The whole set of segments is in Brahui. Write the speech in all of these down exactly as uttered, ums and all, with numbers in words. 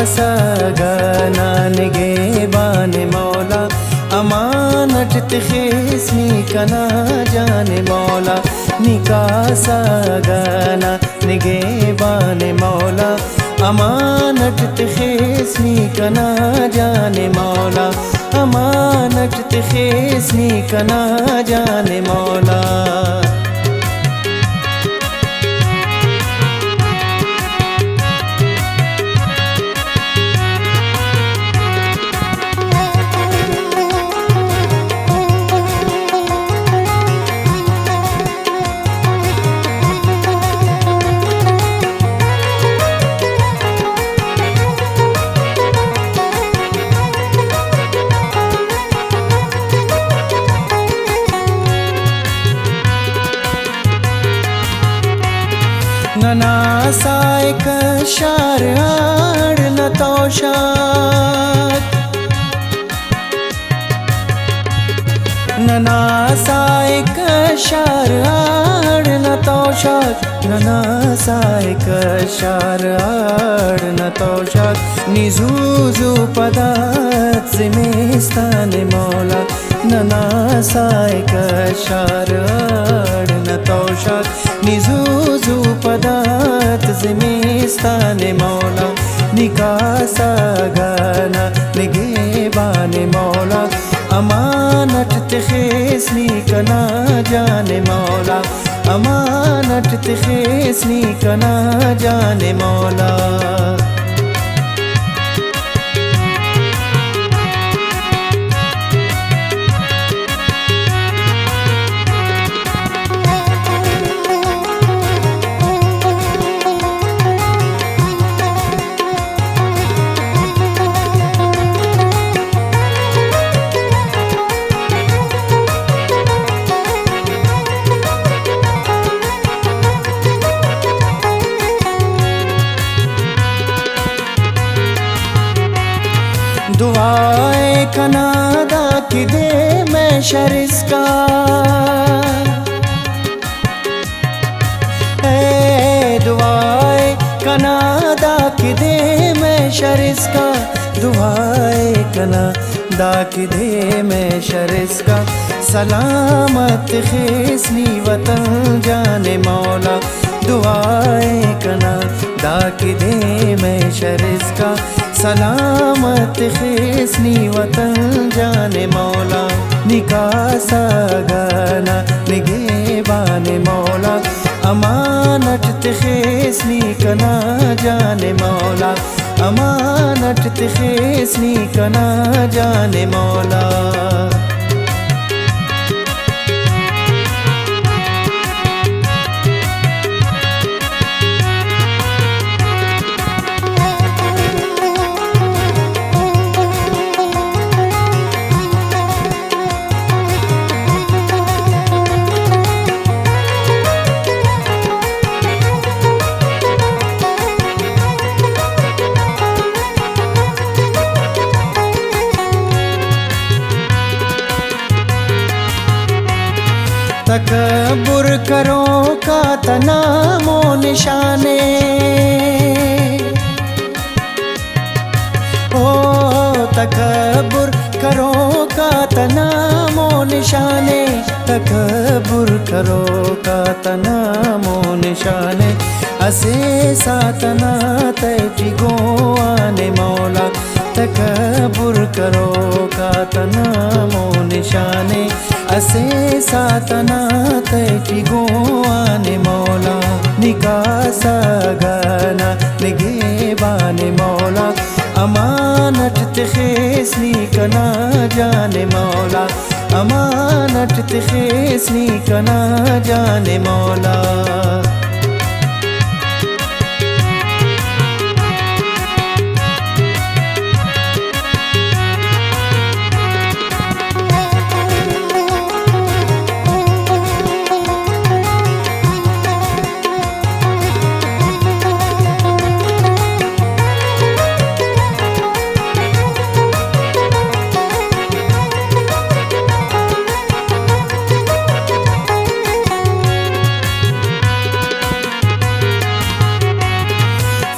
کاسہ گہ نا نگہبان مولا، امان اٹ تخیس نی کنا جان مولا۔ نی کاسہ گہ نا نگہبان مولا، امان اٹ تخیس نی کنا جان مولا، امان اٹ تخیس نی کنا جان مولا۔ ننا ساہ کشار آڑ نہ توشاک، ننا ساہ کشار آڑ نہ توشاک، ننا ساہ کشار آڑ نہ توشاک۔ نی زو زو پدات زمستان مولا، ننا ساہ کشار آڑ نہ توشاک۔ نی زو زو پدات زمستان مولا، نی کاسہ گہ نا نگہبان مولا۔ امان اٹ تخیس نی کنا جان مولا، امان اٹ تخیس نی کنا جان مولا۔ دعا ءِ کنا دا کہ دے محشر اسکا، اے دعا ءِ کنا دا کہ دے محشر اسکا، دعا ءِ کنا دا کہ دے محشر اسکا۔ سلامت خیس نی وطن جان مولا، دعا ءِ کنا دا کہ دے محشر اسکا۔ سلامت خیس نی وطن جان مولا، نی کاسہ گہ نا نگہبان مولا۔ امان اٹ تخیس نی کنا جان مولا، امان اٹ تخیس نی کنا جان مولا۔ تکبر کروکا تا نام و نشانے، او تکبر کروکا تا نام و نشانے، تکبر کروکا تا نام و نشانے۔ اسہ ساعت نا تہٹی گوانے مولا، تکبر کروکا تا نام و نشانے۔ اسہ ساعت نا تہٹی گوانے مولا، نی کاسہ گہ نا نگہبان مولا۔ امان اٹ تخیس نی کنا جان مولا، امان اٹ تخیس نی کنا جان مولا۔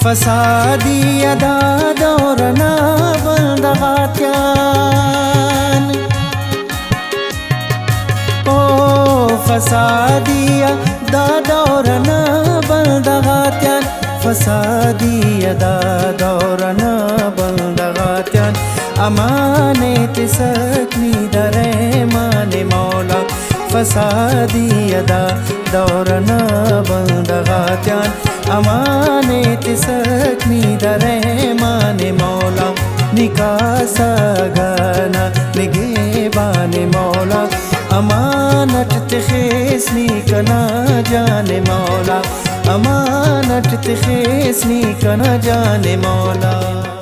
فسادی ادا دور نا بندغ آتیان۔ او فسادی آ دا دور نا بندغ آتیان، فسادی آ دا دور نا بندغ آتیان، امان ایتسک نی دا رحمان مولا۔ فسادی آ دا دور نا بندغ آتیان، امان ایتسک نی دا رحمان مولا۔ نکاسہ گانا نگہبان مولا، امان اٹ تخیس نی کنا جان مولا، امان اٹ تخیس نی کنا جان مولا۔